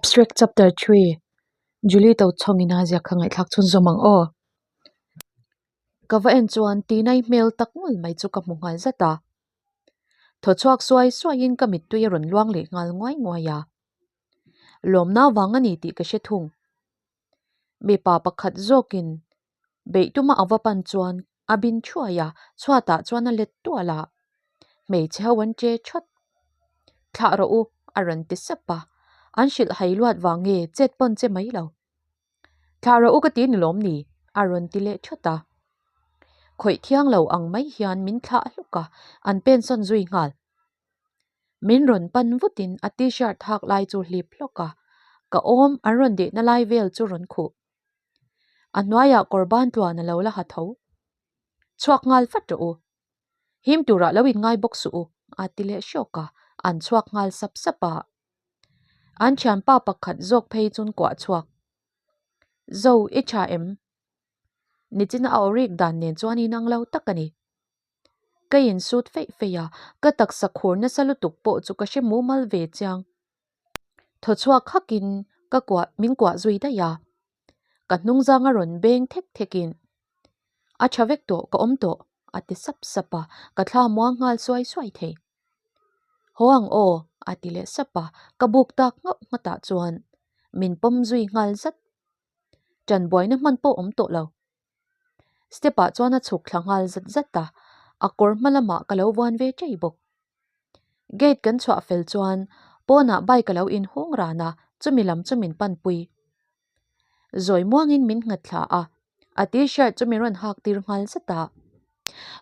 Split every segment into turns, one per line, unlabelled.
Abstract Chapter 3 Julie Tochhawngin a ziak kha ngaihthlak chhunzawm ang aw. Ka va en chuan Tinai hmel tak ngul mai chu ka hmu nghal zat a. Thaw chhuak suai suaiin ka mittui a rawn luang leh nghal nguai nguai a. Lawmna vang a ni tih ka hre thung. Mipa pakhat zawkin beih tuma a va pan chuan a bin thuai a, chhuatah chuan a let tual a. Hmeichhe ho an che thawt. Thlah rawh u, a rawn ti sap a. An hrilh hai luat vang nge chet pawn che mai lo. Thlah rawh u ka ti ni lawm ni? a rawn ti leh thawt a. Khawih thiang lo ang mai hian min thlah hluk a, an pensawn zui nghal. Min rawn pan vutin a t-shirt hak lai chu hlip hlawk a, ka awm an rawn dehna lai vel chu rawn khuh. A hnuaiah kawr ban tluan a lo la ha tho. Chhuak nghal vat rawh u. Him turah lo inngai bawk suh u, a ti leh hrawk a, an chhuak nghal sap sap a. An thianpa pakhat zawk phei chun kuah chhuak. Zo, i tha em? Nichina a awrik dan nen chuan inang lo tak a ni. Ka insut feih feih a, ka taksa khur nasa lutuk pawh chu ka hre mumal ve chiang. Thaw chhuak hakin ka kuah min kuah zui daih a, ka hnungzang a rawn beng thek thekin a tha vek tawh ka awm tawh a ti sap sap a, ka thla muang nghal suai suai thei. Haw ang aw a ti leh sap a, ka buk tak nghauh nghatah chuan min pawm zui nghal zat. Ṭan buaina hman pawh awm tawh lo. Step ah chuan a chhuk thla nghal zat zat a, a kawr hma lamah ka lo vuan ve chei bawk. Gate kan chhuah fel chuan pawnah bike a lo inhung ran a, chumi lam chu min panpui. Zawi muangin min nghat thla a, a t-shirt chu min rawn hak tir nghal zat a.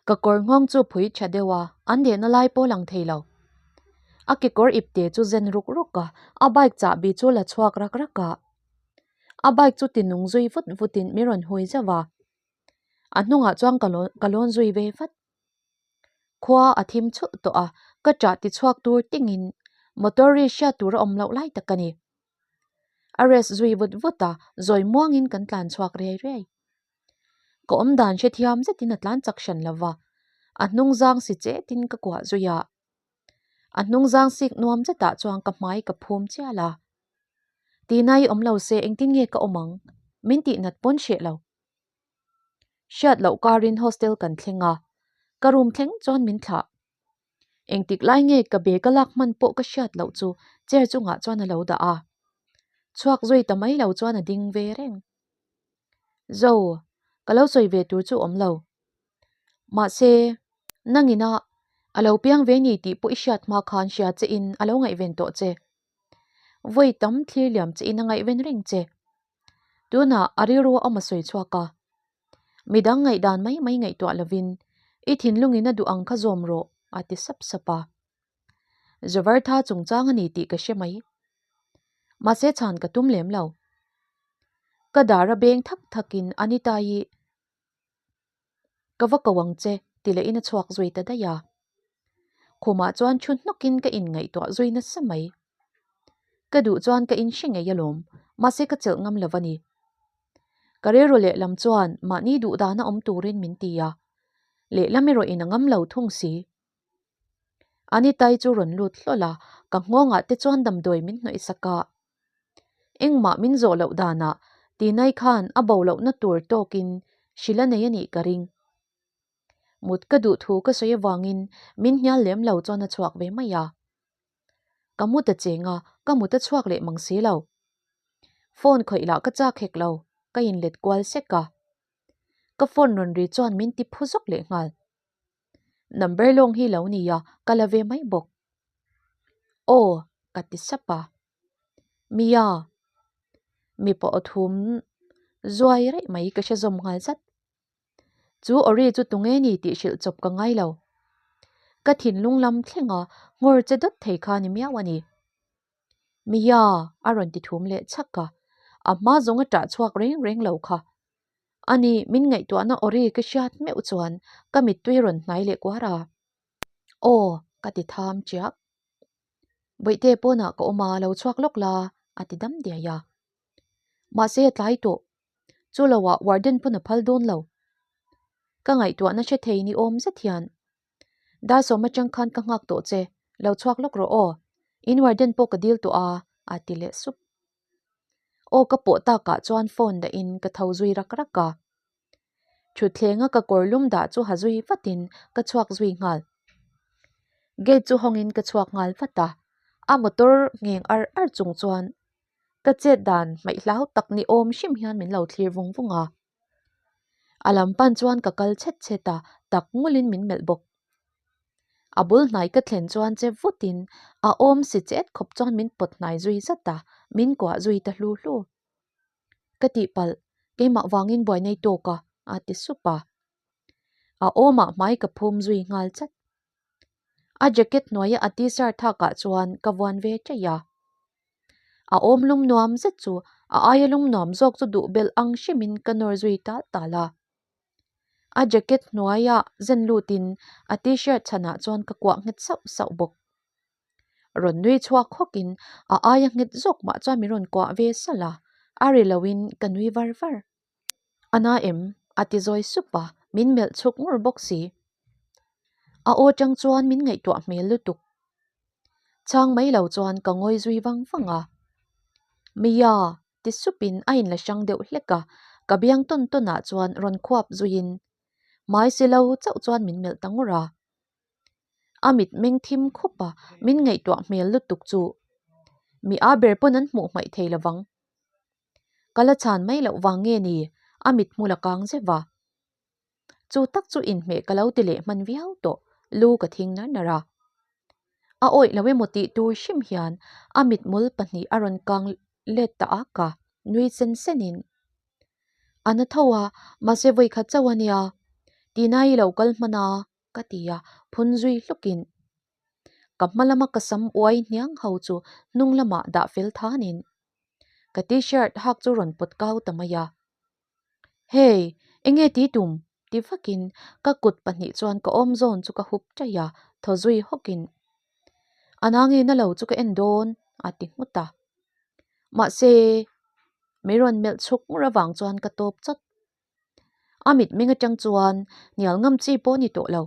Ka kawr nghawng chu phui tha deuh a, an dehna lai pawh lang thei lo. A kekawr ipte chu zen ruk ruk a, a bike chahbi chu la chhuak rak rak a. A bike chu ti nung zui vut vutin min rawn hui zauh a, a hnungah chuan ka lawn ka lawn zui ve vat. Khua a thim chhulh tawh a, ka ṭah ti chhuak tur tingin motor ri hriat tur a awm loh lai tak a ni. A rest zui vut vut a, zawi muangin kan tlan chhuak riai riai. Ka awm dan hrethiam zetin a tlan chak hran lo va, a hnung zang si chetin ka kuah zui a. A hnung zang sik nuam zetah chuan ka hmai ka phum chial a. Tina i awm lo se engtin nge ka awm ang? Min tih nat pawn hreh lo. Hriat loh karin hostel kan thleng a, ka room thleng chuan min thlah. Engtik lai nge ka bag a lak hman pawh ka hriat loh chu chair chungah chuan a lo dah a. Chhuak zui ta mai lo chuan a ding ve reng. Zo, ka lo sawi ve tur chu awm lo. Mahse, nangina a lo piang ve ni tih pawh i hriat hma khan hria che in a lo ngaihven tawh che. Vawi tam thlir liam che in a ngaihven reng che. Tunah a rilru a awm a sawi chhuak a. Midang ngaihdan mai mai ngaihtuah lovin i thinlungin a duh ang kha zawm rawh a ti sap sap a. Zavartha chungchang a ni tih ka hre mai. Mahse chhan ka tum lem lo. Ka dar a beng thak thakin Anita-i Ka va ko ang che ti lehin a chhuak zui ta daih a. Khumah chuan thu hnawkin ka inngaihtuah zui nasa mai. Ka duh chuan ka inhre ngei alawm, mahse ka chelh ngam lo a ni. Ka rilru lehlam chuan mahni duh dana awm turin min ti a, lehlam erawhin a ngam lo thung si. Anitai chu rawn lut hlawl a, ka nghawngah te chuan damdawi min hnawih sak a. Engmah min zawh loh danah Tinai khan a bo lohna tur tawkin hrilh a nei a nih ka ring. Mut ka duh thu ka sawi avangin min hnial lem lo chuan a chhuak ve mai a. Ka mut a cheng a, ka mut a chhuak leh mang si lo. Phone khawih lah ka chak hek lo, ka inlet kual sek a. Ka phone rawn ri chuan min ti phu zawk leh nghal. Number lawng hi lo nia, ka la ve mai bawk. Aw, ka ti sap a. Mia, mipa aw thum zuai raih mai ka hre zawm nghal zat. Chu awri chu tunge ni tih hrilh chawp ka ngai lo. Ka thinlung lam thlenga nghawr che dawt thei kha ni miau a ni. Mia, a rawn ti thum leh chhak a, a hma zawng a ṭah chhuak reng reng lo kha. Ani, min ngaihtuahna awri ka hriat meuh chuan ka mittui rawn hnai leh kuar a. Aw, ka ti tham chiah. Bawihte pawnah ka awm a, lo chhuak lawk la, a ti dam diai a. Mahse a tlai tawh. Chu loah warden pawn a phal dawn lo. Ka ngaihtuahna hre thei ni awm zet hian, Dar sawm atang khan ka nghak tawh che, lo chhuak lawk rawh aw. In warden pawh ka dil tawh a, a ti leh sup. Aw ka pawh takah chuan phone dahin ka tho zui rak rak a. Thutthleng a ka kawr lum dah chu ha zui vatin ka chhuak zui nghal. Gate chu hawngin ka chhuak nghal vat a, a motor ngheng ar ar chung chuan ka chet dan hmaih hlau tak ni awm hrim hian min lo thlir vung vung a. A lam pan chuan ka kal chhet chhet a, tak ngulin min melh bawk. A bul hnai ka thlen chuan che vutin a awm si chet khawp chuan min pawt hnai zui zat a, min kuah zui ta hlu hlu. Ka tihpalh, keimah vangin buai nei tawk a, a ti sup a. A awmah hmai ka phum zui nghal chat. A jacket hnuaia a t-shirt thakah chuan ka vuan ve ṭaih a. A awm lum nuam zet chu a aia lum nuam zawk chu duh belh ang hrimin ka nawr zui tal tal a. A jacket hnuaia zen lutin a t-shirt chhanah chuan ka kuah nghet sauh sauh bawk. Rawn nui chhuak hawkin a aia nghet zawk mah chuan min rawn kuah ve salh a, a ri loin ka nui var var. A na em? a ti zawi sup a, min melh chhuk ngur bawk si. A aw tang chuan min ngaihtuah hmel lutuk. Chhang mai lo chuan ka ngawi zui vang vang a. Mia! ti supin a inla hrang deuh hlek a, ka biang tawn tawnah chuan rawn khuap zuiin hmai si lo chauh chuan min melh ta ngur a. A mit meng thim khup a, min ngaihtuah hmel lutuk chu mi a ber pawn an hmuh hmaih thei lovang. Ka la chhan mai loh vang nge ni? A mit hmul a kang zeuh a. Chu tak chu inhmeh ka lo ti leh hman viau tawh, lu ka thing nar nar a. A awih lo emaw tih tur hrim hian a mithmul pahnih a rawn kang let ta ak a, nui sen senin. A na tho a, mahse vawi khat chauh a nia, Tina i lo kal hman a, ka ti a, phun zui hlukin. Ka hma lama ka sam uai hniang ho chu hnung lamah dah fel thanin ka t-shirt hak chu rawn pawt kau ta mai a. Hey, enge ti tum? ti vakin ka kut pahnih chuan ka awm zawn chu ka hup chaih a, thaw zui hawkin A na nge na lo chu ka en dawn a ti nghut a. Mahse, mi rawn melh chhuk ngur avang chuan ka tawp chawt. A mitmeng atang chuan hnial ngam chi pawh a ni tawh lo.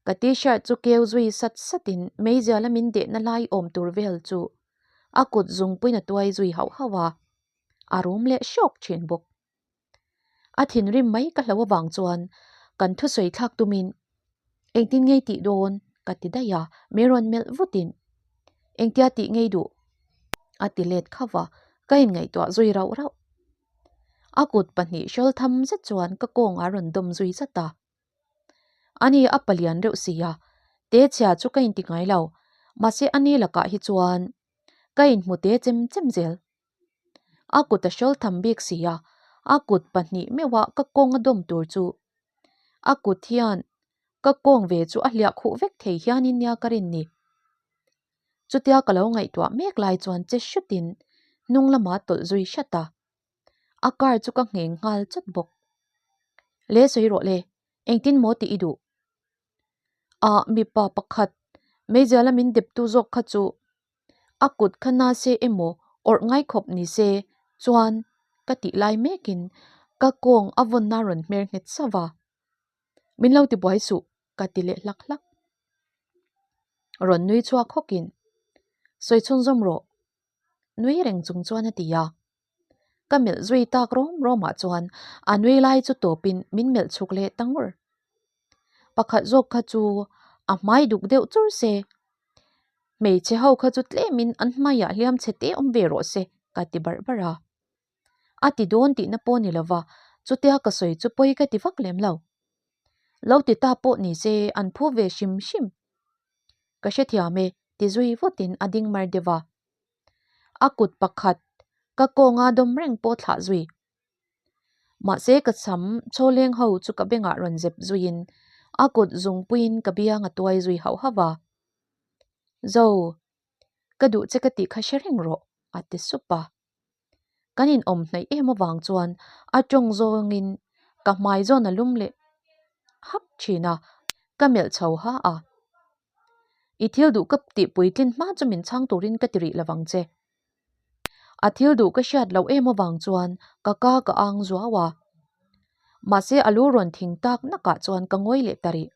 Ka t-shirt chu keu zui sat satin meizial a min dehna lai awm tur vel chu a kut zungpuiin a tuai zui hauh hauh a, a rum leh hrawk thin bawk. A thinrim mai ka hlo avang chuan kan thusawi thlak tumin engtin ngei tih dawn ka ti daih a, min rawn melh vutin engtia tih ngei duh a ti let khauh a, ka inngaihtuah zui rauh rauh. A kut pahnih hrawl tham zet chuan ka kawng a rawn dawm zui zat a. Ani a palian reuh si a, te chhia chu ka inti ngai lo, mahse ani lakah hi chuan ka inhmu te chem chem zel. A kut a hrawl tham bik si a, a kut pahnih meuha ka kawng a dawm tur chu a kut hian ka kawng ve chu a hliah khuh vek thei hianin nia ka rin ni. Chutia ka lo ngaihtuah mek lai chuan che hrutin hnung lama tawlh zui hrat a, a car chu ka ngheng nghal chawt bawk. Le sawi rawh le, engtin maw tih i duh? Ah, mipa pakhat, meiziala min deptu zawk kha chu a kut kha na se emaw awrh ngai khawp ni se chuan ka tih lai mekin ka kawng a vawnna rawn hmer nghet sauh a, min lo tibuai suh ka ti leh hlak hlak. Rawn nui chhuak hawkin, Sawi chhunzawm rawh. Nui reng chung chuan a ti a. Ka melh zui tak rawm rawmah chuan a nui lai chu tawpin min melh chhuk leh ta ngur. Pakhat zawk kha chu a hmai duk deuh chur se. Hmeichhe ho kha chu tlemin an hmaiah hliam chhe te awm ve rawh se ka ti barh barh a. A ti dawn tihna pawh ni lova, chutia ka sawi chu pawi ka ti vak lem lo. Lo ti ta pawh ni se an phu ve hrim hrim. Ka hrethiam e, ti zui vutin a ding mar deuh a. A kut pakhat ka kawnga dawm reng pawh thlah zui. Mahse ka cham chhawleng ho chu ka bengah rawn zep zuiin a kut zungpuiin ka biang a tuai zui hauh hauh a. Zo, ka duh che ka tih kha hre reng rawh, a ti sup a. Kan inawm hnaih em avang chuan a tawng zawngin ka hmai zawn a lum leh hak thin a, ka melh chho ha a. I thil duh ka tih puitlin hma chu min chhang turin ka ti rih lovang che. A thil duh ka hriat loh em avang chuan ka ka ka ang zuau a. Mahse a lu rawn thing tak nakah chuan ka ngawi leh ta rih.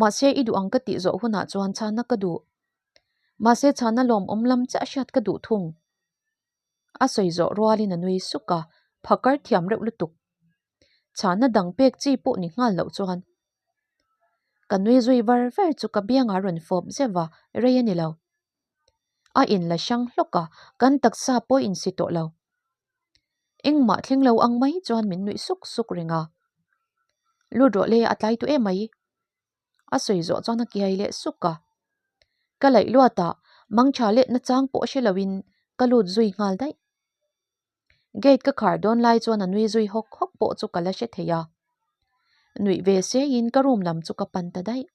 Mahse i duh ang ka tih zawh hunah chuan chhana ka duh. Mahse chhana lawmawm lam chiah hriat ka duh thung. A sawi zawh rualin a nui suk a, phakar thiam reuh lutuk. Chhahna dang pek chi pawh ni nghal loh chuan. Ka nui zui var var chu ka biangah rawn fawp zeuh a, rei a ni lo. A inla hrang hlawk a, kan taksa pawh insi tawh lo. Engmah thleng lo ang mai chuan min nuih suk suk reng a. Lut rawh le, a tlai tawh em mai. A sawi zawh chuan a kiai leh suk a. Ka laih luat ah mangtha let nachang pawh hre loin ka lut zui nghal daih. Gate ka khar dawn lai chuan a nui zui hawk hawk pawh chu ka la hre thei a. Nuih ve seiin ka room lam chu ka pan ta daih.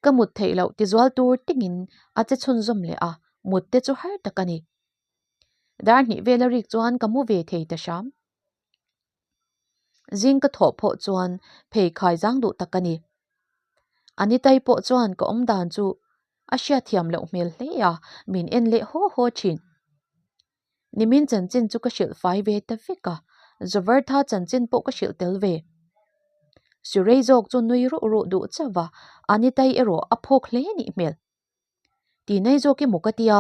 Ka mut theih loh tizual tur tingin a che chhunzawm leh a, mut te chu har tak a ni. Dar hnih vel a rik chuan ka mu ve thei ta hram. Zing ka thawh phawh chuan pheikhai zang duh tak a ni. Anitai pawh chuan ka awm dan chu a hriatthiam loh hmel hle a, min en leh haw haw thin. Nimin chanchin chu ka hrilh fai ve ta vek a, Zavartha chanchin pawh ka hrilh tel ve. Surei zawk chu nui ruh ruh duh chauh a, Anitai erawh a phawk hle nih hmel. Ti nei zawk emaw ka tia?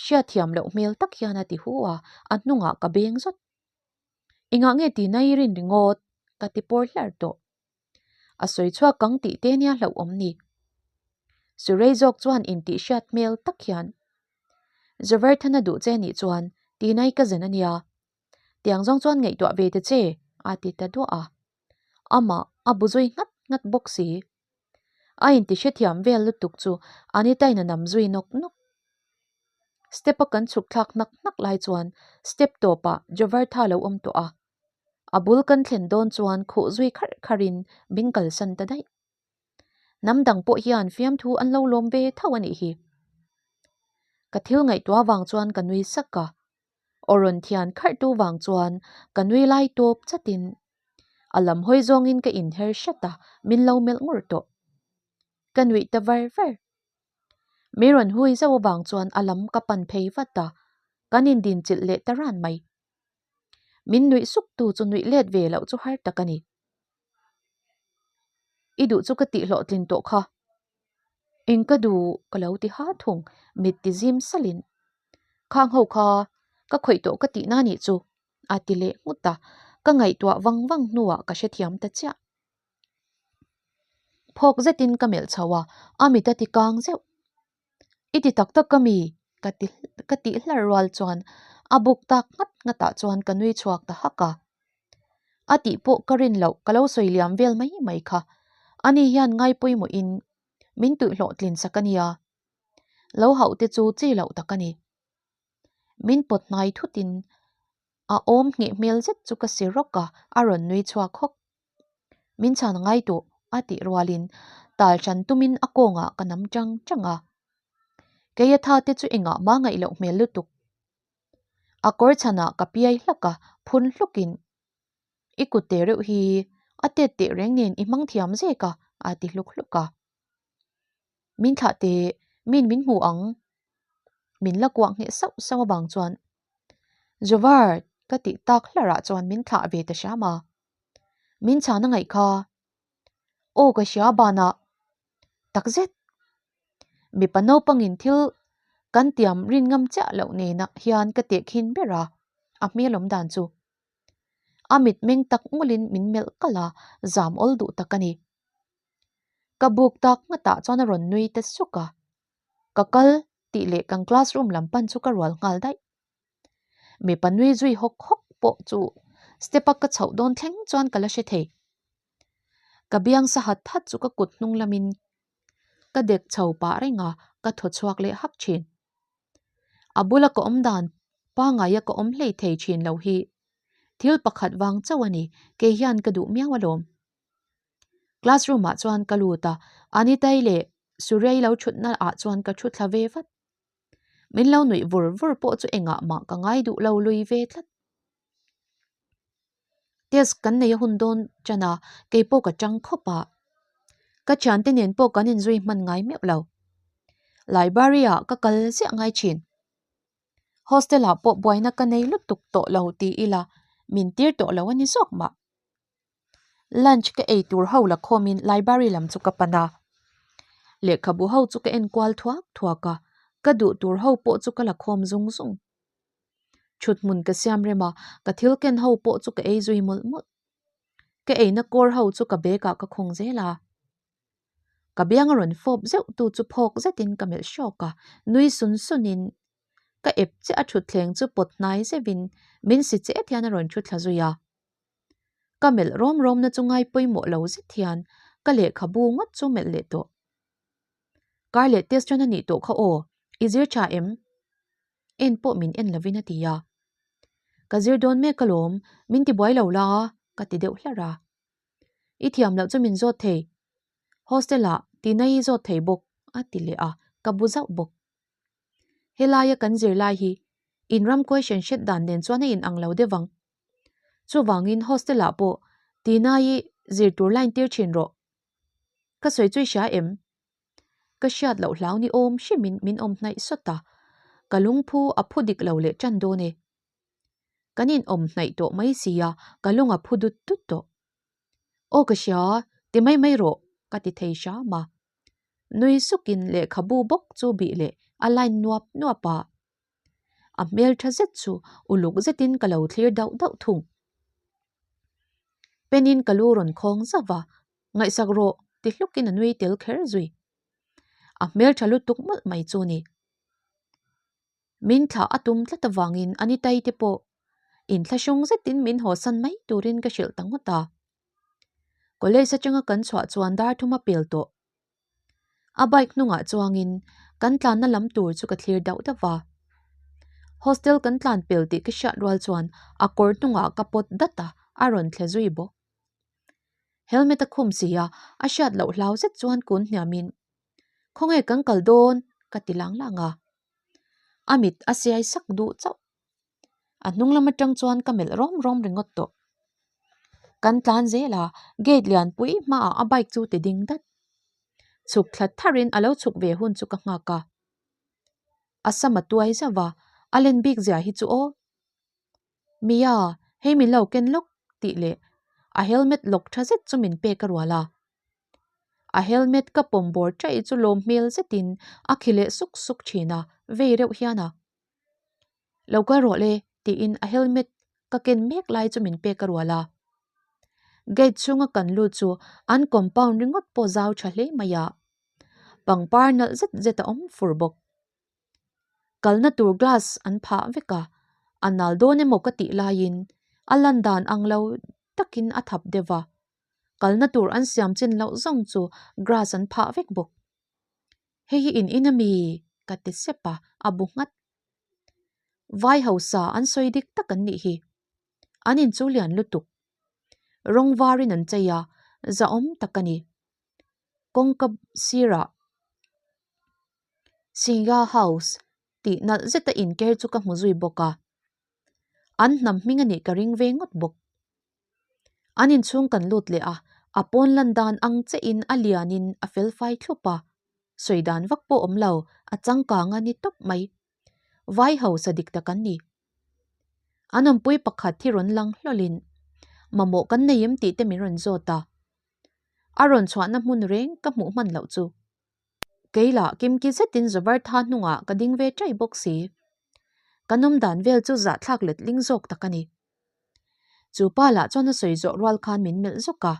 Hriatthiam loh hmel tak hian a ti hu a, a hnungah ka beng zawt. Engah nge ti nai rin ringawt? Ka ti pawr hlar tawh. A sawi chhuak kang tih te nia hlauh awm ni. Surei zawk chuan intih hriat hmel tak hian, Zaverthana duh che nih chuan ti nai ka zen a nia. Tiang zawng chuan ngaihtuah ve ta che, a ti ta duah a. Amah a bu zui nghat nghat bawk si. A inti hrethiam vel lutuk chu Anita-in a nam zui nawk nawk. Step-a kan chhuk thlak hnak hnak lai chuan step tawpah Javartha lo awm tawh a. A bul kan thlen dawn chuan khuh zui kharh kharhin min kalsan ta daih. Hnam dang pawh hian fiamthu an lo lawm ve tho a nih hi. Ka thil ngaihtuah vang chuan ka nui sak a. Aw rawn thian kharh tu vang chuan ka nui lai tawp chatin a lam hawi zawngin ka inher hret a, min lo melh ngur tawh. Ka nuih ta var var. Mi rawn hui zauh avang chuan a lam ka pan phei vat a, kan indinchilh leh ta ran mai. Min nuih suk tu chu nuih let ve loh chu har tak a ni. I duh chu ka tih hlawhtlin tawh kha. Eng ka duh ka lo ti ha thung, mit ti zim salhin. Khang ho kha ka khawih tawh ka tihna nih chu a ti leh nghut a, ka ngaihtuah vang vang hnuah ka hrethiam ta chiah. Phawk zetin ka melh chho a, a mit a ti kang zeuh. I ti tak tak ka mi? Ka ti ka tih hlar rual chuan a buk tak nghat nghat ah chuan ka nui chhuak ta hak a. A tih pawh ka rin loh ka lo sawi liam vel mai mai kha. Ani hian ngai pawimawhin min tuihhlawh tlin sak a nia. Lo hauh te chu chi loh tak a ni. Min pawt hnai thutin a awm ngheh hmel zet chu ka si rawk a, a rawn nui chhuak hawk. Min chhan ngai tawh a tih rualin tal hran tumin a kawngah ka nam chang chang a. Keia tha te chu engah mah ngaih loh hmel lutuk. A kawr chhanah ka piai hlak a, phun hlukin I kut teh reuh hi a tet teh reng nen i hmang thiam zek a a ti hluk hluk a. Min thlah teh, min min hmu ang. Min la kuah ngheh sauh sauh avang chuan Jovard ka tih tak hlarah chuan min thlah ve ta hram a. Min chhan a ngaih kha. Aw ka hria banah takzet. Mipa naupangin thil kan tiam rin ngam chiah loh nenah hian ka tehkhin ber a, a hmel awm dan chu. A mitmeng tak ngulin min melh kalh a, zam awl duh tak a ni. Ka buk tak nghatah chuan a rawn nui ta suk a, Ka kal tih leh kan classroom lam pan chu ka rual nghal daih. Mipa nui zui hawk hawk pawh chu step a ka chhoh dawn thleng chuan ka la hre thei. Ka biang sa hat hat chu ka kut hnung lamin ka dek chho pah reng a, ka thaw chhuak leh hak thin. A bula ka awm dan pangaia ka awm hlei thei thin lo hi thil pakhat vang chauh a ni, kei hian ka duh miau alawm. Classroom ah chuan ka lut a, Anitai leh Surya-i lo thutna ah chuan ka thu thla ve vat. Min lo nuih vur vur pawh chu engah mah ka ngai duh lo lui ve tlat. Test kan nei a hun dawn tan a, kei pawh ka tang khawp a. Ka thiante nen pawh kan inzui hman ngai meuh lo. Library ah ka kal ziah ngai thin. Hostel ah pawh buaina ka nei lutuk tawh lo ti ila min tir tawh lo a ni zawk mah. Lunch ka ei tur ho la khawmin library lam chu ka pan a, lehkhabu ho chu ka en kual thuak thuak a, ka duh tur ho pawh chu ka la khawm zung zung. Thuthmun ka siam rem a, ka thil ken ho pawh chu ka ei zui mawlh mawlh. Ka eina kawr ho chu ka bag ah ka khawng zel a. Ka biang a rawn fawp zeuh tu chu phawk zetin ka melh hrawk a, nui sun sun in ka ep chiah a thutthleng chu pawt hnai zeuhin min si chet hian a rawn thu thla zui a. Ka melh rawm rawm na chu ngai pawimawh lo zet hian ka lehkhabu ngawt chu melh leh tawh. Kar leh test chuan a nih tawh kha aw, i zir tha em? En pawh min en lovin a ti a. Ka zir dawn mek alawm, min ti buai lo la ka ti deuh hlar a. I thiam loh chu min zawt thei. Hostel ah tina i zawt thei bawk a ti leh a, ka bu zauh bawk. Helaia kan zirlai hi in ram question hret dan nen chuan a inang lo deuh ang. Chuvangin hostel ah pawh tina i zir tur line tir thin rawh. Ka sawi chu i hria em? Ka hriat loh hlau ni awm hrimin min awm hnaih sawt a, ka lungphu a phu dik lo leh tan dawn e. Kan inawm hnaih tawh mai si a, ka lung a phu dut dut tawh. Aw ka hria, ti mai mai rawh, ka ti thei hram a. Nui sukin lehkhabu bawk chu bih leh a line nuap nuap a. A hmel tha zet chu uluk zetin ka lo thlir dauh dauh thung. Penin ka lu rawn khawng zauh va, Ngaihsak rawh ti hlukin a nui tel kher zui. A hmeltha lutuk mawlh mai chu ni. Min thlah a tum tlat avangin Anitai te pawh inthlahrung zetin min hawsan mai turin ka hrilh ta ngawt a. College atanga kan chhuah chuan dar thum a pel tawh. A bike hnungah chuangin kan tlanna lam tur chu ka thlir dauh dauh va. Hostel kan tlan pel tih ka hriat rual chuan a kawr hnungah ka pawt dat a, a rawn thle zui bawk. Helmet a khum si a, a hriat loh hlau zet chuan kun hniamin, Khawnge kan kal dawn? ka ti lang lang a. A mit a siai sak duh chauh. A hnung lam atang chuan ka melh rawm rawm ringawt tawh. Kan tlan zel a, gate lianpui hmaah a bike chu ti ding dat. Chhuk thla tharin a lo chhuk ve hun chu ka nghak a. A sam a tuai zauh a, a len bik zia hi chu aw. Mia, hei min lo ken lawk tih leh a helmet lawk tha zet chu min pek a rual a. A helmet ka pawm bawr chaih chu lawm hmel zetin a khi leh suk suk thin a, vei reuh hian a. Lo kal rawh le tiin a helmet ka ken mek lai chu min pek a rual a. Gate chhunga kan lut chu an compound ringawt pawh zau tha hle mai a. Pangpar nalh zet zet a awm fur bawk. Kalna tur glass an phah vek a, a nal dawn emaw ka tih laiin a lan dan ang lo takin a thap deuh va, kalna tur an siam chin loh zawng chu grass an phah vek bawk. Hei hi in in ami? ka ti sep a, a bu nghat. Vai hausa an sawi dik tak an nih hi. An in chu lian lutuk. Rawng varin an chei a, zahawm tak a ni. Kawngka sirah Singha House tih nalh zeta inker chu ka hmu zui bawk a, an hnam hming a nih ka ring ve ngawt bawk. An inchhung kan lut leh a, a pawn lan dan ang chiahin a lianin a fel fai thlup a, sawi dan vak pawh awm lo, a changkang a ni tawp mai. Vai hausa dik tak an ni. An awmpui pakhat hi rawn lang hlawlhin mamawh kan nei em tih te min rawn zawt a, a rawn chhuahna hmun reng ka hmuh hman loh chu. Kei lah kimki zetin Zovartha hnungah ka ding ve ṭai bawk si. Ka nawm dan vel chu zahthlak letling zawk tak a ni. Chu pa lah chuan a sawi zawh rual khan min melh zawk a.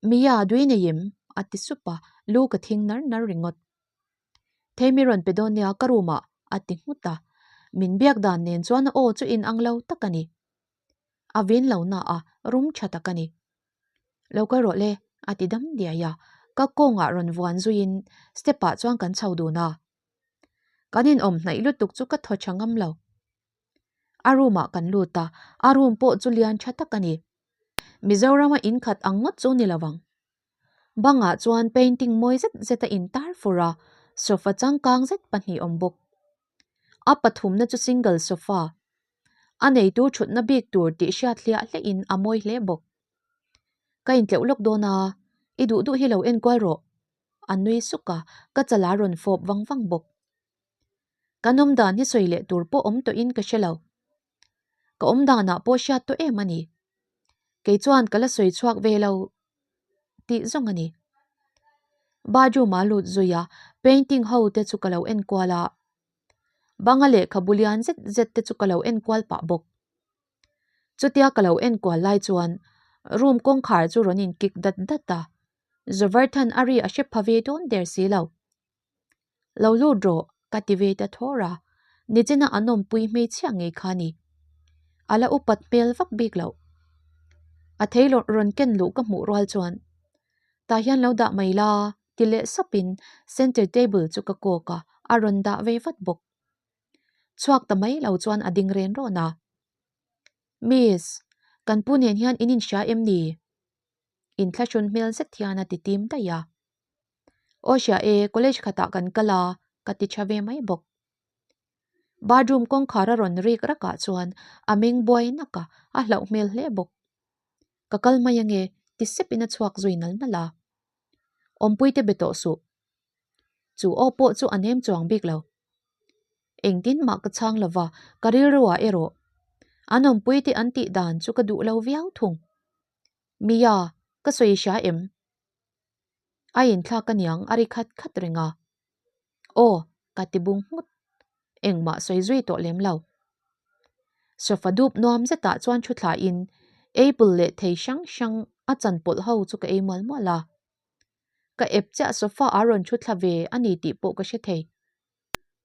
Mia, dui nei em? a ti sup a, lu ka thing nar nar ringawt. Thei mi rawn pe dawn nia ka room ah a ti nghut a, min biak dan nen chuan a aw chu inang lo tak a ni. A vin lo na a, rum tha tak a ni. Lo kal rawh le, a ti dam diai a, ka kawngah rawn vuan zuiin step ah chuan kan chho dun a. Kan inawm hnaih lutuk chu ka thaw tha ngam lo. A room ah kan lut a, a room pawh chu lian tha tak a ni. Mizorama in khat ang ngawt chu ni lo ang. Bangah chuan painting mawi zet zet a intar fur a, sofa changkang zet pahnih awm bawk. A pathumna chu single sofa. A neitu thutna bik tur tih hriat hliah hliahin a mawi hle bawk. Ka intleuh lawk dawn a, i duh duh hi lo enkual rawh. A nui suk a, ka chala rawn fawp vang vang bawk. Kan awm dan hi sawi leh tur pawh awm tawhin ka hre lo. Ka awm danah pawh hriat tawh em a ni. Kei chuan ka la sawi chhuak ve lo tih zawng a ni. Bathroom-a lut zui a, painting ho te chu ka lo enkual a. Banga lehkhabu lian zet zet te chu ka lo enkual pah bawk. Chutia ka lo enkual lai chuan room kawngkhar chu rawn in kik dat dat a, Zovarthan a ri a hre pha ve dawn der si lo. Lo lut rawh, ka ti ve ta thawr a, nichina an awmpui hmeichhia ngei kha ni. A la upat hmel vak bik loh. A thei rawn ken luh ka hmuh rual chuan, Tah hian lo dah mai la, ti leh sapin center table chu ka kawk a, a rawn dah ve vat bawk. Chhuak ta mai lo chuan a ding ren rawn a. Miss, kan pu nen hian in inhria em ni? Inthlahrun hmel zet hian a ti tim daih a. Aw hria e, college khatah kan kal a, ka ti tha ve mai bawk. Bathroom kawngkhar a rawn rik rakah chuan a meng buai nak a, a hlauh hmel hle bawk. Ka kal mai ange, ti sepin a chhuak zui nal nal a. Awmpuite be tawh suh. Chu aw pawh chu a nem chuang bik lo. Engtin mah ka chhang lova, ka rilruah erawh an awmpuite an tih dan chu ka duh lo viau thung. Mia, ka sawi hria em? A inthlak aniang a ri khat khat reng a. Aw, ka ti bung nghut. Engmah sawi zui tawh lem lo. Sofa dup nuam zetah chuan thu thlain apple leh thei hrang hrang a chan pawlh ho chu ka ei mual mual a. Ka ep chiah sofa a rawn thu thla ve a ni tih pawh ka hre thei.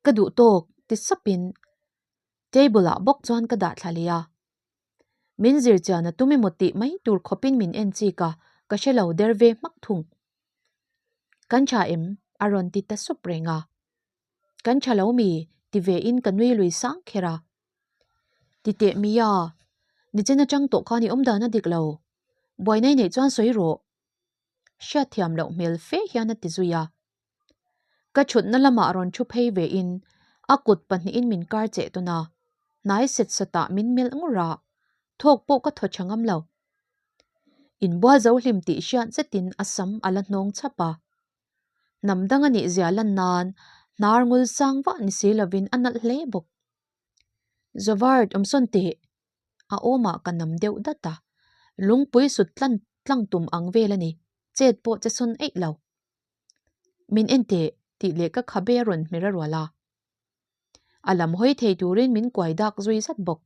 Ka duh tawk ti sapin table ah bawk chuan ka dah thla leh a. Min zir chian a tum emaw tih mai tur khawpin min en chik a, ka hre lo der ve hmak thung. Kan tha em? a rawn ti ta sup reng a. Kan tha lo mi? ti ve in ka nui lui sang kher a. Ti teh Mia, nichin atang tawh khan i awm dan a dik lo. Buaina i neih chuan sawi rawh. Hriatthiam loh hmel fe hian a ti zui a. Ka thutna lamah rawn thu phei ve in a kut pahnihin min kar cheh tawn a, hnai set satah min melh ngur a, thawk pawh ka thaw tha ngam lo. Inbual zo hlim tih hriat zetin a sam a la hnawng chhap a. Hnam dang a nih zia lan nan hnar ngul sang vah ni si lovin a nalh hle bawk. Zawart awmsawn teh! A awmah ka nam deuh dat a, lungpui sut tlan tlang tum ang vel a ni, chet pawh che sawn eih lo. Min en teh tih leh ka khabe a rawn hmer a rual a. A lam hawi thei turin min kuai dak zui zat bawk.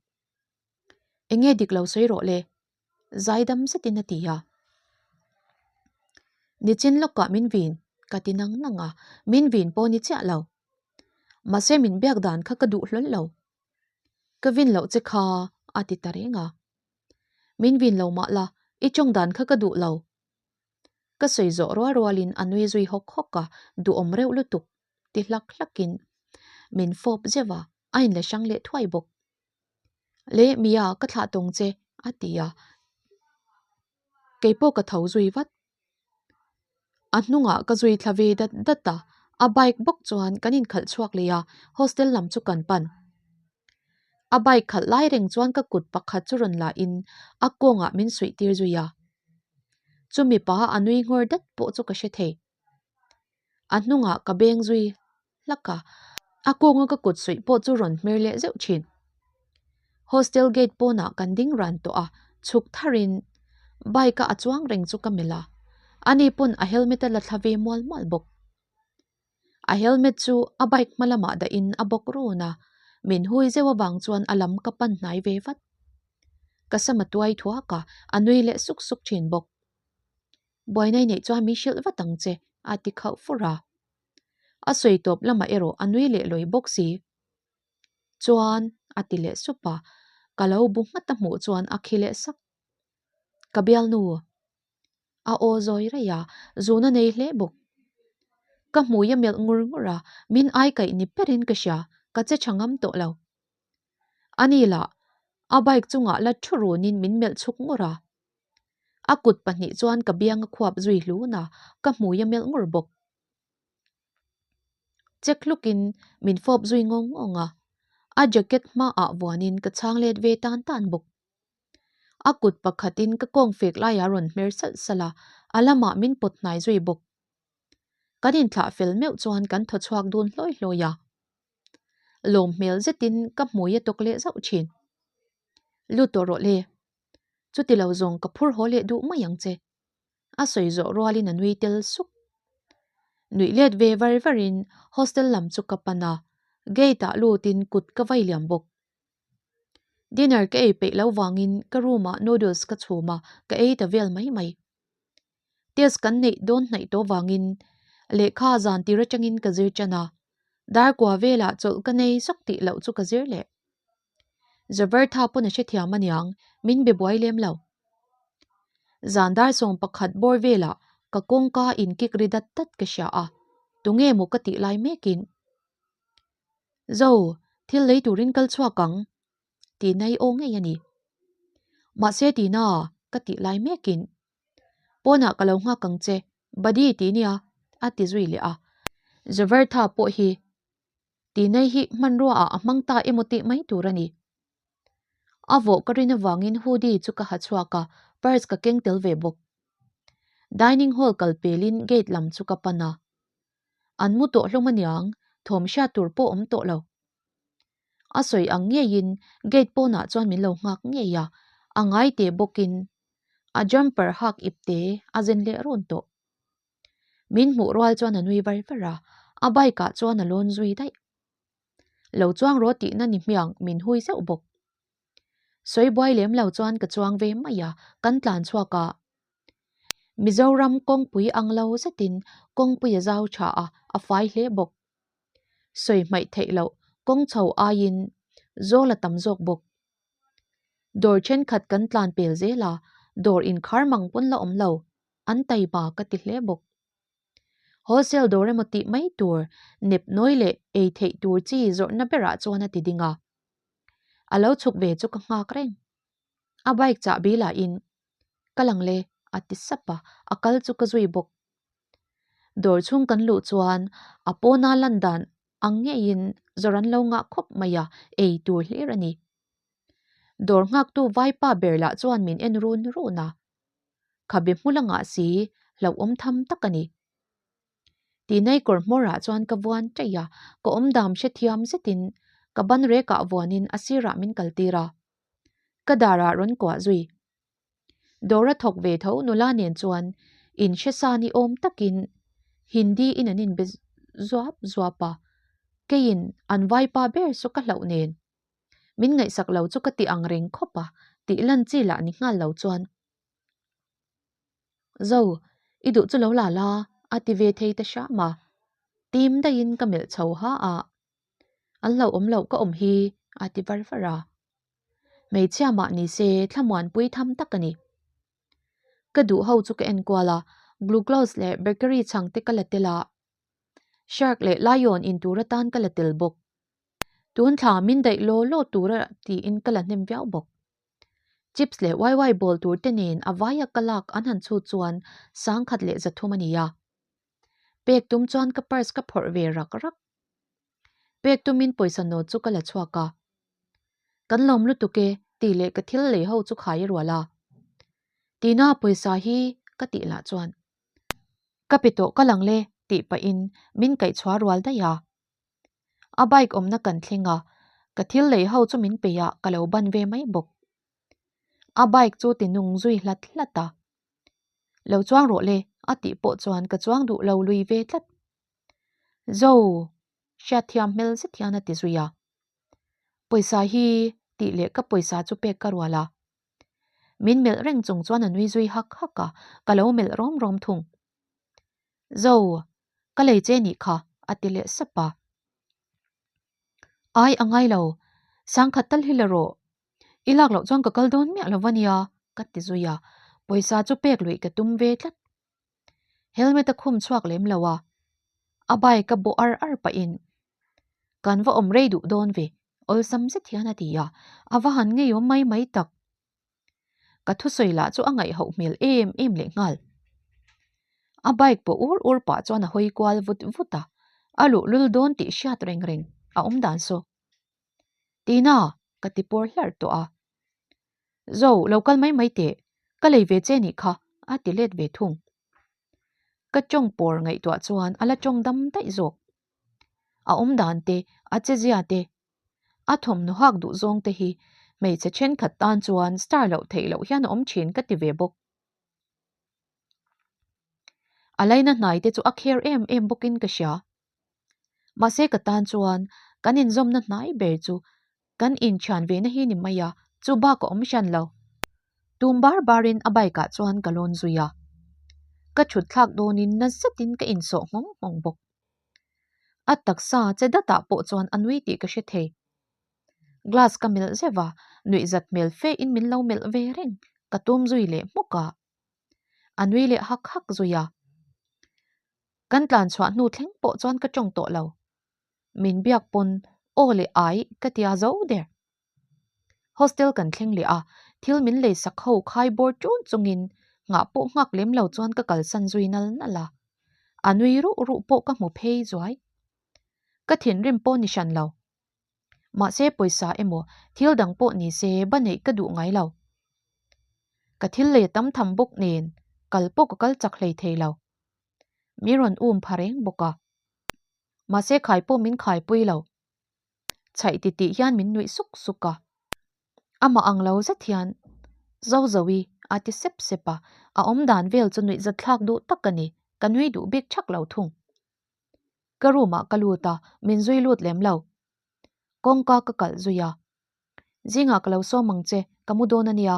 Enge dik lo sawi rawh le? Zaidam zetin a ti a. Nichin lawkah min vin ka ti nang nang a, min vin pawh ni chiah lo. Mahse min biak dan kha ka duh hlawl lo. Ka vin loh che kha a ti ta reng a. Min vin lo mah la, i tawng dan kha ka duh lo. Ka sawi zawh rual rualin a nui zui hawk hawk a, duhawm reuh lutuk ti hlak hlakin min fawp zeuh a, a inla hrang leh thuai bawk. Le Mia, ka thlah tawng che a ti a, keipawh ka tho zui vat. A hnungah ka zui thla ve dat dat a, a bike bawk chuan kan inkhalh chhuak leh a, hostel lam chu kan pan. A bike khalh lai reng chuan ka kut pakhat chu rawn la in a kawngah min suih tir zui a. Chumi pa a nui nghawr dat pawh chu ka hre thei. A hnungah ka beng zui hlak a, a kawnga ka kut suih pawh chu rawn hmer leh zeuh thin. Hostel gate pawnah kan ding ran tawh a, chhuk tharin bike a a chuang reng chu ka melh a, ani pawn a helmet a la thla ve mual mual bawk. A helmet chu a bike hma lamah dahin a bawk run a, min hui zeuh avang chuan a lam ka pan hnai ve vat. Ka sam a tuai thuak a, a nui leh suk suk thin bawk. Buaina i neih chuan min hrilh vat ang che, a ti khauh fur a. A sawi tawp lamah erawh a nui leh lawi bawk si. Chuan, a ti leh sup a, ka lo bu nghat a hmuh chuan a khi leh sak. Ka bialnu. A aw zawi raih a, zun a nei hle bawk. Ka hmui a melh ngur ngur a, min ai kaih ni berin ka hria, ka che tha ngam tawh lo. Ani lah, a bike chungah la thu runin min melh chhuk ngur a. A kut pahnih chuan ka biang a khuap zui hlun a, ka hmui a melh ngur bawk. Check hlukin min fawp zui ngawng ngawng a, a jacket hmaah vuanin ka chhang let ve tan tan bawk. A kut pakhatin ka kawng fek laiah rawn hmer salh salh a, a lamah min pawt hnai zui bawk. Kan inthlah fel meuh chuan kan thaw chhuak dun hlawi hlawi a. Lawm hmel zetin ka hmui a tawk leh zauh thin. Lut tawh rawh le. Chuti lo zawng ka phur haw leh duh mai ang che. A sawi zawh rualin a nui tel suk. Nuih let ve var varin hostel lam chu ka pan a. Gate ah lutin kut ka vai liam bawk. Dinner ka ei peih lo vangin ka room ah noodles ka chhum a, ka ei ta vel mai mai. Test kan neih dawn hnaih tawh vangin lehkha zan tir atangin ka zir tan a, darkua velah chawlh ka nei sawk tih loh chu ka zir leh. Zavertha pawn a hrethiam aniang, min be buai lem lo. Zan dar 11 bawr velah ka kawngka inkik ri dat dat ka hria a, tunge maw ka tih lai mekin. Zo, thil lei turin kal chhuak ang, tihna i aw ngei a ni. Mahse tihna ka tih lai mekin, Pawnah ka lo nghak ang che, Buddy tih nia, a ti zui leh a. Zavertha pawh hi tihna hi hmanrua ah a hmang ta emaw tih mai tur a ni. A vawh ka rin avangin hoodie chu ka ha chhuak a, purse ka keng tel ve bawk. Dining hall kal pelin gate lam chu ka pan a. An mu tawh hlawm aniang, thawm hriat tur pawh awm tawh lo. A sawi ang ngeiin gate pawnah chuan min lo nghak ngei a, a ngai teh bawkin a jumper hak ip te a zen leh rawn tawh. Min hmuh rual chuan a nui var var a, a bike ah chuan a lawn zui daih. Lo chuang rawh tihna ni hmiang min hui zeuh bawk. Sawi buai lem lo chuan ka chuang ve mai a, kan tlan chhuak a. Mizoram kawngpui ang lo zetin kawngpui a zau tha a, a fai hle bawk. Sawi hmaih theih loh kawng chho aiin zawl a tam zawk bawk. Dawr thenkhat kan tlan pel zel a, dawr inkhar mang pawn la awm lo, an taima ka ti hle bawk. Wholesale dawr emaw tih mai tur nep nawi leh ei theih tur chi zawrhna berah chuan a ti ding a. A lo chhuk ve chu ka nghak reng. A bike chahbi lahin Ka lang le, a ti sap a, a kal chu ka zui bawk. Dawr chhung kan luh chuan a pawna lan dan ang ngeiin zawr an lo ngah khawp mai a, ei tur hlir a ni. Dawr nghaktu vaipa ber lah chuan min en run run a. Khabe hmul a ngah si, hlauhawm tham tak a ni. Tinei kawr hmawrah chuan ka vuan ṭaih a, ka awmdam hrethiam zetin ka ban rekah vuanin a sirah min kaltir a. Ka darah rawn kuah zui. Dawra thawk ve tho nula nen chuan in hresa ni awm takin Hindi in an inbe zuap zuap a, keiin an vaipa ber chu ka hlauh nen. Min ngaihsak lo chu ka ti ang reng khawp a, tih lan chi lah ni nghal lo chuan. Zo, i duh chu lo la la, a ti ve thei ta hram a. Tim daihin ka melh chho ha a. An hlauhawm loh ka awm hi, a ti var var a. Hmeichhia mah ni se thlamuanpui tham tak a ni. Ka duh ho chu ka en kual a, glucose leh bakery chhang te ka la tel a, shark leh lion in tur atan ka la tel bawk. Tun thla min daih law law tura tiin ka la hnem viau bawk. Chips leh waiwai bawl tur te nen a vaia ka lak an han chhut chuan 1300 a ni a. Pek tum chuan ka purse ka phawrh ve rak rak. Pek tumin pawisa note chu ka la chhuak a. Kan lawm lutuk e tih leh ka thil lei ho chu khai a rual a. Tina pawisa hi ka tih lah chuan ka pe tawh ka lang le tih pahin min kaihchhuah rual daih a. A bike awmna kan thleng a, ka thil lei ho chu min peih a ka lo ban ve mai bawk. A bike chu ti nung zui hlat hlat a. Lo chuang rawh le a tih pawh chuan ka chuang duh lo lui ve tlat. Zo! Hriatthiam hmel zet hian a ti zui a. Pawisa hi tih leh ka pawisa chu pek ka rual a. Min melh reng chung chuan a nui zui hak hak a, ka lo melh rawm rawm thung. Zo! Ka lei che nih kha a ti leh sap a. Ai a ngai lo, 10,000 tal hi la rawh. I lak loh chuan ka kal dawn miah lo va nia ka ti zui a, pawisa chu pek luih ka tum ve tlat. Helmet a khum chhuak lem lo a, a bike a bawh ar ar pahin kan va awm rei duh dawn ve, awlsam zet hian a ti a, a va han ngeiawm mai mai tak. Ka thusawi lah chu a ngaihhoh hmel em em leh nghal. A bike pawh ur ur pah chuan a hawi kual vut vut a, a luh lul dawn tih hriat reng reng a awm dan saw. Tina, ka ti pawr hlarh tawh a. Zo, lo kal mai mai teh, ka lei ve che nih kha, a ti let ve thung. Ka tawng pawr ngaihtuah chuan a la tawng dam daih zawk. A awm dan te, a che zia te, a thawmhnaw hak duh zawng te hi hmeichhe thenkhat tan chuan star loh theih loh hian a awm thin ka ti ve bawk. A laina hnai te chu a kher em em bawkin ka hria. Mahse ka tan chuan. Kan inzawmna hnai ber chu kan inthian ve na hi ni mai a, chu bak a awm hran lo. Tum bar barin a bike ah chuan ka lawn zui a. Ka thut thlak dawnin na zetin ka insawh nghawng nghawng bawk. A taksa che datah pawh chuan a nui tih ka hre thei. Glass ka melh zeuh a, nuihzat hmel fe in min lo melh ve reng, ka tum zui leh hmawk a. A nui leh hak hak zui a. Kan tlan chhuah hnu thleng pawh chuan ka tawng tawh lo. Min biak pawn aw leh ai ka tia zo der. Hostel kan thleng leh a, thil min lei sak ho khai bawr ṭun chungin nghah pawh nghak lem lo chuan ka kalsan zui nal nal a. A nui ruh ruh pawh ka hmu phei zuai. Ka thinrim pawh ni hran lo. Mahse pawisa emaw thil dang pawh ni se ba neih ka duh ngai lo. Ka thil lei a tam tham bawk nen kal pawh ka kal chak hlei thei lo. Mi rawn um pha reng bawk a. Mahse khai pawh min khaipui lo. Chhaih ti tih hian min nuih suk suk a. Amah ang lo zet hian Zozoi a ti sep sep a, a awmdan vel chu nuih zatthlak duh tak a ni, ka nui duh bik thak lo thung. Ka room ah ka lut a, min zui lut lem lo. Kawngka ka kalh zui a. Zingah ka lo sawm ang che, ka mu dawn a nia.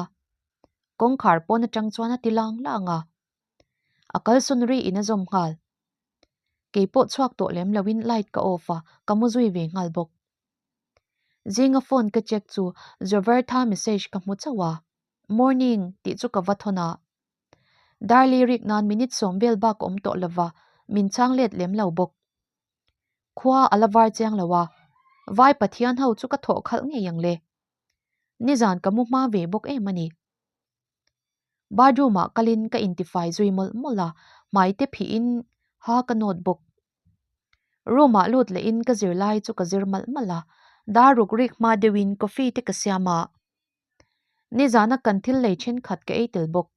Kawngkhar pawn atang chuan a ti lang lang a. A kalsawn ri in a zawm nghal. Kei pawh chhuak tawh lem loin light ka off a, ka mu zui ve nghal bawk. Zinga phone ka check chu Jovertha message ka hmu chauh a. Morning tih chu ka va thawn a. Darli rik nan minute sawm vel bak awm tawh lova, min chhang let lem lo bawk. Khua a la var chiang lo a, Vai Pathian ho chu ka thawh khalh ngei ang le. Nizan ka mu hma ve bawk em a ni. Bathroom ah kalin ka intifai zui mawlh mawlh a, hmai te phihin ha ka nawt bawk. Room ah lut lehin ka zirlai chu ka zir malh malh a, dar ruk rik hma deuhin coffee te ka siam a. Nizana kan thil lei thenkhat ka ei tel bawk.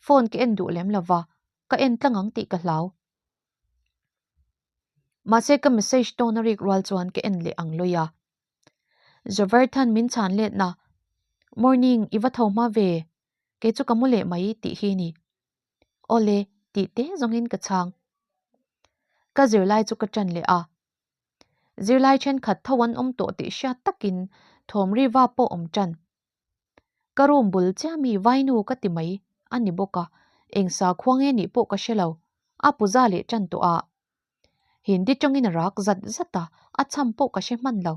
Phone ka en duh lem lova, ka en tlang ang tih ka hlau. Mahse ka message tawna rik rual chuan ka en leh ang lawi a. Joverthan min chhan letna, Morning, i va tho hma ve, kei chu ka mu leh mai tih hi ni. Awle, tih te zawngin ka chhang. Ka zirlai chu ka ṭan leh a. Zirlai thenkhat tho an awm tawh tih hriat takin thawm riva pawh awm ṭan. Ka room bul chiah mi vainu ka ti mai a ni bawk a, eng sakhua nge nih pawh ka hre lo, a puza leh ṭan tawh a. Hindi tawngin a rak zat zat a, a chham pawh ka hre hman lo.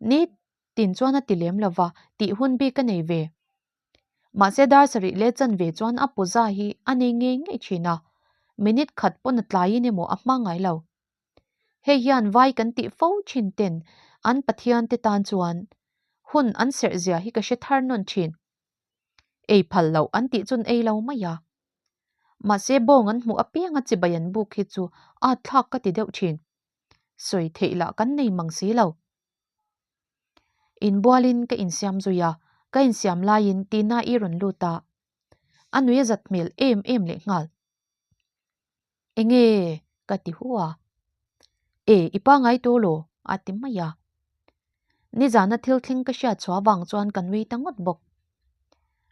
Ni tin chuan a ti lem lo va, tih hun bik a nei ve. Mahse dar sarih leh chanve chuan a puza hi a nei ngei ngei thin a, minute khat pawn a tlaiin emaw a hma ngai lo. Hei hian vai kan tih fo thin ten an Pathian te tan chuan hun an serh zia hi ka hre thar nawn thin. Ei phal loh an tih chun ei lo mai a. Mahse bawng an hmuh apianga chibai an buk hi chu at thlak ka ti deuh thin. Sawi theih lah kan nei mang si lo. Inbualin ka insiam zui a, ka insiam laiin Tina-i rawn lut a. A nui a zat hmel em em leh nghal. Enge? ka ti hu a. E, i pangai tawh law? a ti mai a. Nizana thil thleng ka hriat chhuah vang chuan ka nui ta ngawt bawk.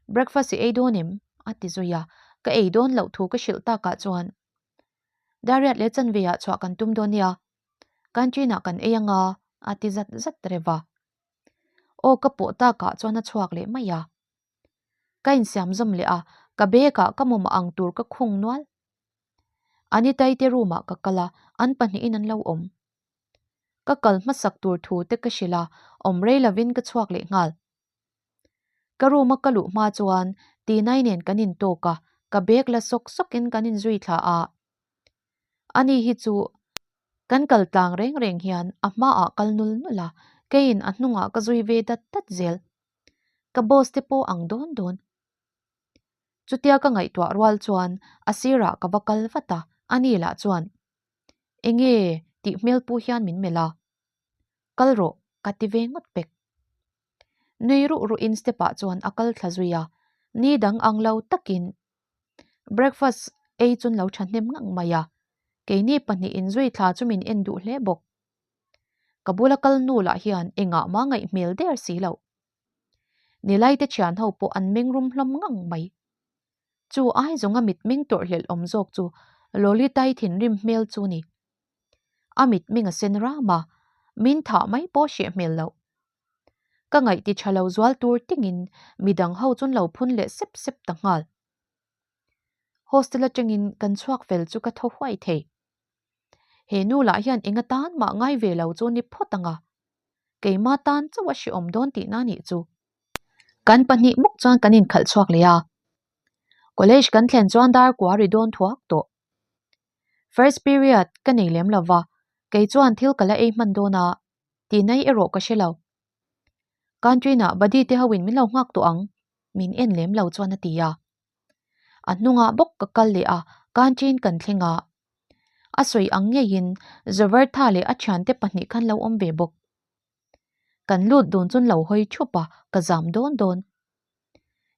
Breakfast i ei dawn em? a ti zui a, ka ei dawn loh thu ka hrilh takah chuan Dariat leh chanve ah chhuah kan tum dawn nia, canteen ah kan ei anga a ti zat zat reuh a. Aw ka pawh takah chuan a chhuak leh mai a. Ka insiam zawm leh a, ka bag ah ka mawmah ang tur ka khung nual. Anita-i te room ah ka kal a, an pahnihin an lo awm. Ka kal hmasak tur thu te ka hrilh a, awm rei lovin ka chhuak leh nghal. Ka room a ka luh hma chuan Tina-i nen kan intawk a, ka bag la sawk sawkin kan inzui thla a. Ani hi chu kan kal tlang reng reng hian a hmaah kal nul nul a, keiin a hnungah ka zui ve dat dat zel. Ka boss te pawh ang dawn dawn. Chutia ka ngaihtuah rual chuan a sirah ka va kal vat a, ani lah chuan Enge tih hmel pu hian min melh a, Kal rawh ka ti ve ngawt pek. Nui ruh ruhin step ah chuan a kal thla zui a, ni dang ang lo takin breakfast ei chun lo thahnem ngang mai a, keini pahnihin zui thla chu min en duh hle bawk. Ka bula kal nu lah hian engah mah ngaih hmel der si loh. Nilai te thian ho pawh an meng rum hlawm ngang mai. Chu ai zawnga mitmeng tawrhhlelh awm zawk chu Lolitai thinrim hmel chu ni. A mitmeng a sen ram a. Min thah mai pawh hreh hmel loh. Ka ngaih ti tha lo zual tur tingin midang ho chun lo phun leh sep sep ta nghal. Hostel atangin kan chhuak fel chu ka thaw huai thei. He nu lah hian enga tan mah ngai ve lo chu ni phawt ang a. Keima tan chauh a hrehawm dawn tihna nih chu. Kan pahnih muk chuan kan inkhalh chhuak leh a. College kan thlen chuan dar kua ri dawn thuak tawh. First period ka nei lem lo va, kei chuan thil ka la ei hman dawn a, tih nai erawh ka hre lo. Canteen ah Buddy te ho in min lo nghak tawh ang, min en lem lo chuan a ti a. A hnungah bawk ka kal leh a, canteen kan thleng a. A sawi ang ngeiin Zavartha leh a thiante pahnih khan lo awm ve bawk. Kan lut dun chun lo hawi thup a, ka zam dawn dawn.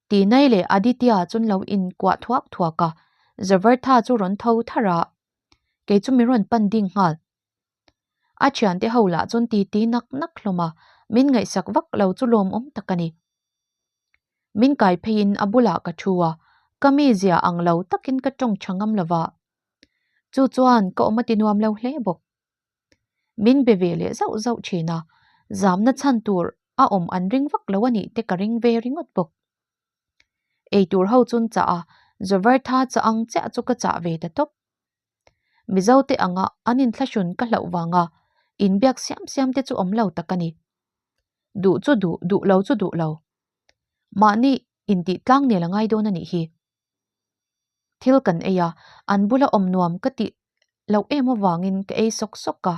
Tinai leh Aditya chun lo inkuah thuak thuak a, Zavartha chu rawn tho tharh a, kei chu min rawn pan ding nghal. A thiante ho lah chun titi nak nak hlawm a, min ngaihsak vak lo chu lawmawm tak a ni. Min kai pheiin a bulah ka thu a, ka mizia ang lo takin ka tawng tha ngam lova, chu chuan ka awm a ti nuam lo hle bawk. Min be ve leh zauh zauh thin a, zamna chhan tur a awm an ring vak lo a nih te ka ring ve ringawt bawk. Eitur ho chun chah a, Zavartha chah ang chiah chu ka chah ve ta tawp. Mizo te anga an inthlahrun ka hlauh vanga inbiak siam siam te chu awm lo tak a ni. Duh chu duh, duh lo chu duh lo. Mahni intih tlang nel a ngai dawn a nih hi. Thil kan ei a, an bula awm nuam ka tih loh em avangin ka ei sawk sawk a.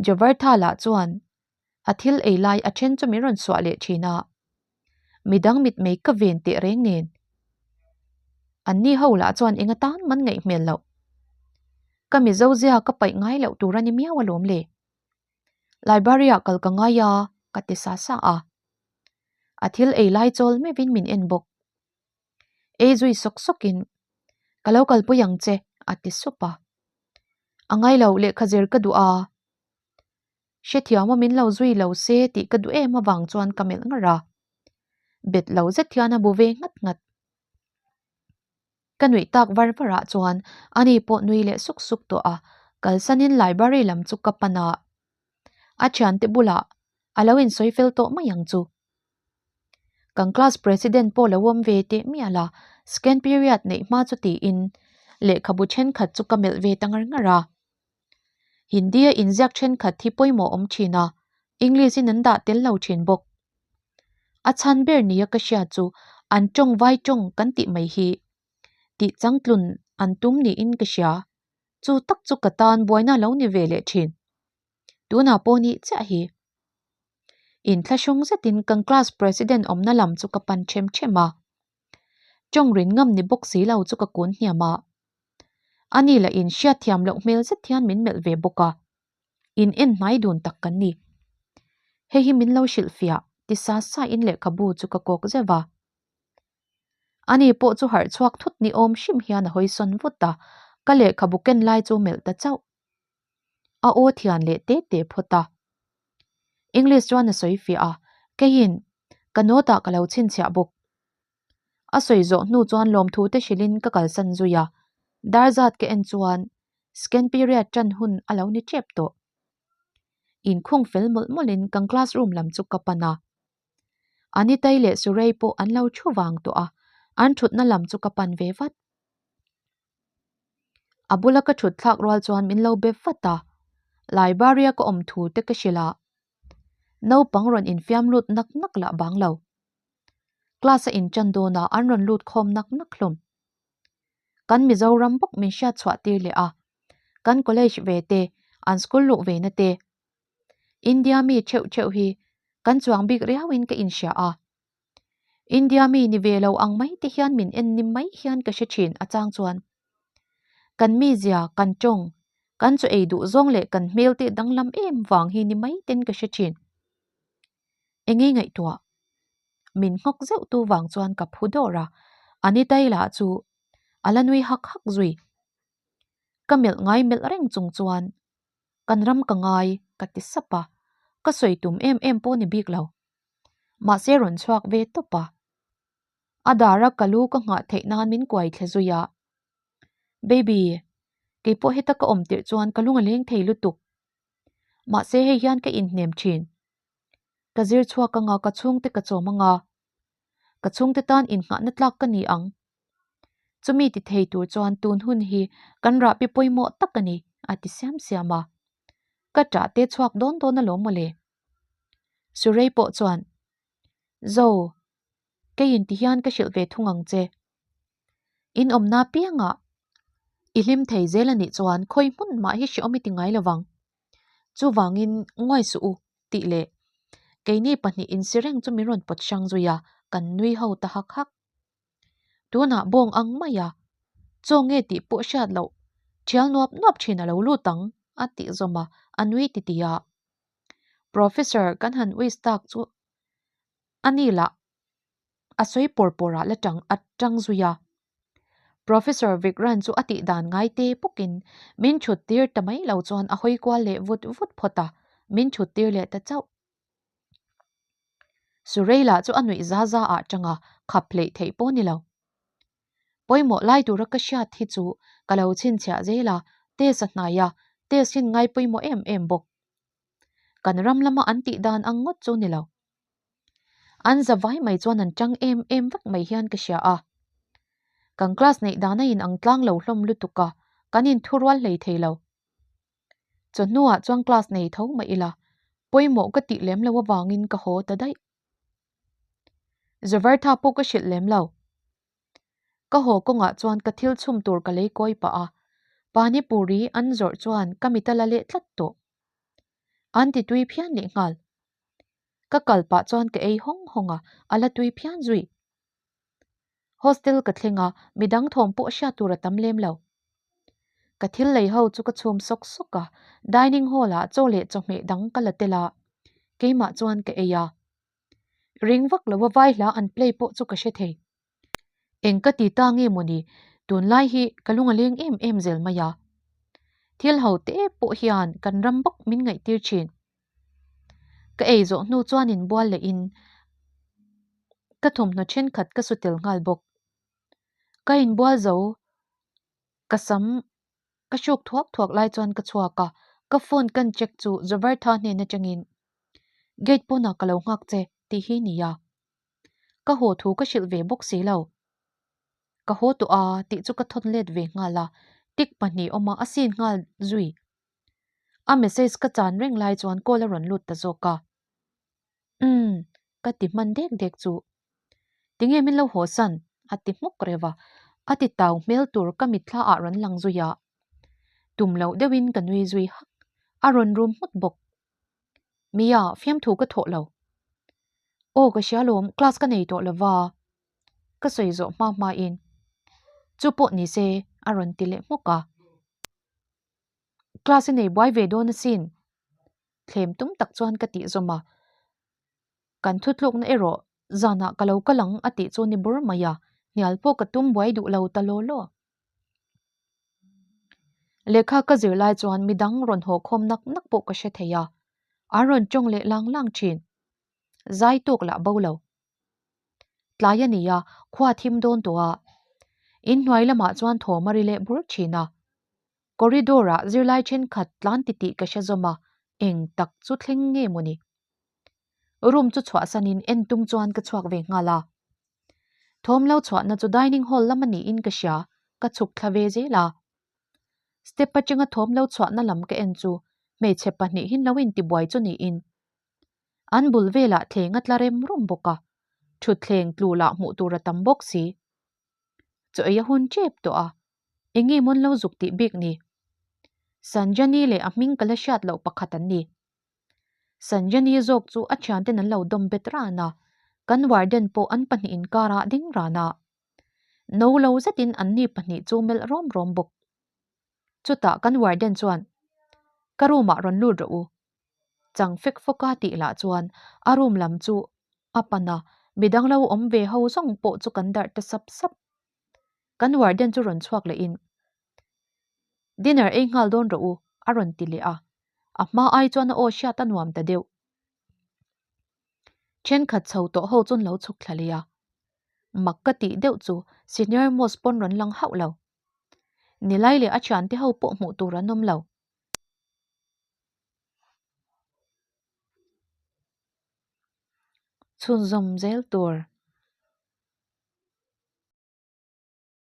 Javartha lah chuan a thil ei lai a then chu min rawn suah leh thin a, midang mitmei ka ven teh reng nen. Anni ho lah chuan eng atan man ngaih hmel loh. Ka Mizo zia ka paih ngai loh tur a ni miau alawm le. Library ah kal ka ngai a, ka ti sa sa a. A thil ei lai chawl meuhin min en bawk. Ei zui sawk sawkin, Ka lo kalpui ang che, a ti sup a. A ngai lo, lehkha zir ka duh a. Hrethiam a min lo zui lo se tih ka duh em avang chuan ka melh ngar a. Bet lo zet hian a bu ve nghat nghat. Ka nuih tak var var ah chuan ani pawh nui leh suk suk tawh a, kalsanin library lam chu ka pan a. A thiante bulah a lo insawi fel tawh mai ang chu. Kan class president pawh lo awm ve teh mial a, second period neih hma chu tiin lehkhabu thenkhat chu ka melh ve ta ngar ngar a. Hindi a inziak thenkhat hi pawimawh awm thin a, English in an dah tel lo thin bawk. A chhan ber nia ka hriat chu an tawng vai tawng kan tih mai hi tih changtlun an tum niin ka hria. Chu tak chu ka tan buaina lo ni ve leh thin. Tunah pawh nih chiah hi. Inthlahrung zetin kan class president awmna lam chu ka pan them them a. Tawng rin ngam ni bawk si lo chu ka kun hniam a. Ani lah in hriatthiam loh hmel zet hian min melh ve bawk a. In en hnai dun tak kan ni. Hei hi min lo hrilh fiah ti sa sa in lehkhabu chu ka kawk zeuh a. Ani pawh chu harh chhuak thut ni awm hrim hian a hawi sawn vut a, ka lehkhabu ken lai chu melh ta chauh. A aw thian leh te te phawt a. English chuan a sawi fiah a, keiin ka note ah ka lo chhinchhiah bawk. A sawi zawh hnu chuan lawmthu te hrilhin ka kalsan zui a, dar zat ka en chuan second period tan hun a lo ni tep tawh. Inkhung fel mawlh mawlhin kan classroom lam chu ka pan a. Anitai leh Surei pawh an lo thu vang tawh a, an thutna lam chu ka pan ve vat. A bula ka thut thlak rual chuan min lo be vat a, library-a ka awm thu te ka hrilh a, naupang rawn infiam lut nak nak lah bang lo. Class a inṭan dawnah an rawn lut khawm nak nak hlawm. Kan Mizoram bawk min hriat chhuah tir leh a, kan college ve te, an school luh ve na te, India mi theuh theuh hi kan chuang bik riauin ka inhria a. India mi ni ve lo ang mai te hian min en ni mai hian ka hre thin a chang chuan. Kan mizia, kan tawng, kan chaw ei duh zawng leh kan hmel te danglam em vang hi ni mai ten ka hre thin. Enge ngaihtuah? Min nghawk zeuh tu vang chuan ka phu dawr a, Anita-i lah chu a la nui hak hak zui. Ka melh ngai melh reng chung chuan kan ram ka ngai ka ti sap a, ka sawi tum em em pawh ni bik lo. Mahse rawn chhuak ve tawp a. A dara ka lu ka nghah theih nan min kuai thle zui a. Baby, keipawh heta ka awm tirh chuan ka lung a leng thei lutuk. Mahse hei hian ka inhnem thin. Ka zir chhuak anga ka chhungte ka chawm anga ka chhungte tan innghahna tlak ka ni ang. Chumi ti thei tur chuan tun hun hi kan rahpi pawimawh tak a ni, a ti siam siam a. Ka ṭah te chhuak dawn dawn alawm mawle. Surei pawh chuan, Zo, keiin ti hian ka hrilh ve thung ang che. In awmna piangah i hlim thei zel a nih chuan khawi hmun mah hi hreawm i ti ngai lo vang. Chuvangin nguai suh u tih leh keini pahnih insi reng chu min rawn pawt hrang zui a, kan nui ho ta hak hak. Tunah bawng ang mai a, chaw nge tih pawh hriat loh thial nuap nuap thin a lo lut ang a tih zawm a, a nui titi a. Professor kan han wish tak chu a ni lah a sawi pawr pawr ah la tang a tang zui a. Professor Vikran chu a tih dan ngai te bawkin min thut tir ta mai lo chuan a hawi kual leh vut vut phawt a, min thut tir leh ta chauh. Sureila chu a nuih za za ah tang a, khap hleih theih pawh ni lo. Pawimawh lai tura ka hriat hi chu ka lo chhinchhiah zel a, test a hnai a, test hin ngai pawimawh em em bawk. Kan ram lama an tih dan ang ngawt chu ni lo. An za vai mai chuan an tang em em vek mai hian ka hria a. Kan class neih dan a in ang tlang lo hlawm lutuk a, kan inthurual hlei thei lo. Chawhnuah chuan class nei tho mah ila, pawimawh ka tih lem lo avangin ka haw ta daih. Zavartha pawh ka hrilh lem lo. Ka haw kawngah chuan ka thil chhum tur ka lei kawi pah a, pani puri an zawrh chuan ka mit a la leh tlat tawh. An ti tui phian leh nghal. Ka kal pah chuan ka ei hawng hawng a, a la tui phian zui. Hostel ka thleng a, midang thawm pawh hriat tur a tam lem lo. Ka thil lei ho chu ka chhum sawk sawk a, dining hall ah chaw leh chawhmeh dang ka la tel a, keimah chuan ka ei a. Ring vak lo a vai hla an play pawh chu ka hre thei. Eng ka ti ta nge mawni, tunlai hi ka lung a leng em em zel mai a. Thil ho te pawh hian kan ram bawk min ngaihtir thin. Ka ei zawh hnu chuan inbual leh in ka thawmhnaw thenkhat ka su tel nghal bawk. Ka inbual zo ka sam ka hruk thuak thuak lai chuan ka chhuak a, ka phone kan check chu Zavartha hnen atangin gate pawnah ka lo nghak che tih hi nia. Ka haw thu ka hrilh ve bawk si lo. Ka haw tawh a tih chu ka thawn let ve nghal a, tik pahnih awma a sin nghal zui. A message ka chan reng lai chuan call a rawn lut ta zawk a. Umm, ka ti hman dek dek chu. Tinge min lo haw san? a ti hmuk reuh a, a ti tau hmel tur ka mitthla ah rawn lang zui a. Tum loh deuhin ka nui zui hak, a rawn rum nghut bawk. Mia, fiamthu ka thawh lo. Aw ka hria lawm, class ka nei tawh lova. Ka sawi zawh hma hmain. Chu pawh ni se, a rawn ti leh hmawk a. Class i nei buai ve dawn asin. Thlem tum tak chuan ka tih zawm a. Kan thutlukna erawh zanah ka lo kal ang a tih chu ni bur mai a, hnial pawh ka tum buai duh lo ta law law. Lehkha ka zir lai chuan midang rawn haw khawm nak nak pawh ka hre thei a, an rawn tawng leh lang lang thin. Zai tawk lah bo lo. Tlai a ni a, khua thim dawn tawh a. Inhnuai lamah chuan thawm a ri leh bur thin a. Corridor ah zirlai thenkhat tlan ti tih ka hre zawm a, eng tak chu thleng nge maw ni? Room chu chhuahsanin en tum chuan ka chhuak ve nghal a. Thawm lo chhuahna chu dining hall lam a niin ka hria, ka chhuk thla ve zel a. Step atanga thawm lo chhuahna lam ka en chu hmeichhe pahnihin lo intibuai chu niin an bul velah thleng a tla rem rum bawk a, thutthleng tlu lah hmuh tur a tam bawk si. Chaw ei a hun tep tawh a, enge mawn lo zuk tih bik ni? Sanjani leh a hming ka la hriat loh pakhat an ni. Sanjani zawk chu a thianten an lo dawm bet ran a, kan warden pawh an pahnih inkarah ding ran a. No lo zetin anni pahnih chu melh rawm rawm bawk. Chutah kan warden chuan, Ka room ah rawn lut rawh u. Chang fek fawk a tih lah chuan a room lam chu a pan a, midang lo awm ve ho zawng pawh chu kan darh ta sap sap. Kan warden chu rawn chhuak leh in, Dinner ei nghal dawn rawh u, a rawn ti leh a. A hma ai chuan a aw hriat a nuam ta deuh. Thenkhat chho tawh ho chuan lo chhuk thla leh a. Mak ka tih deuh chu senior most pawn rawn lang hauh lo. Nilai leh a thiante ho pawh hmuh tur an awm lo. Chhunzawm zel tur.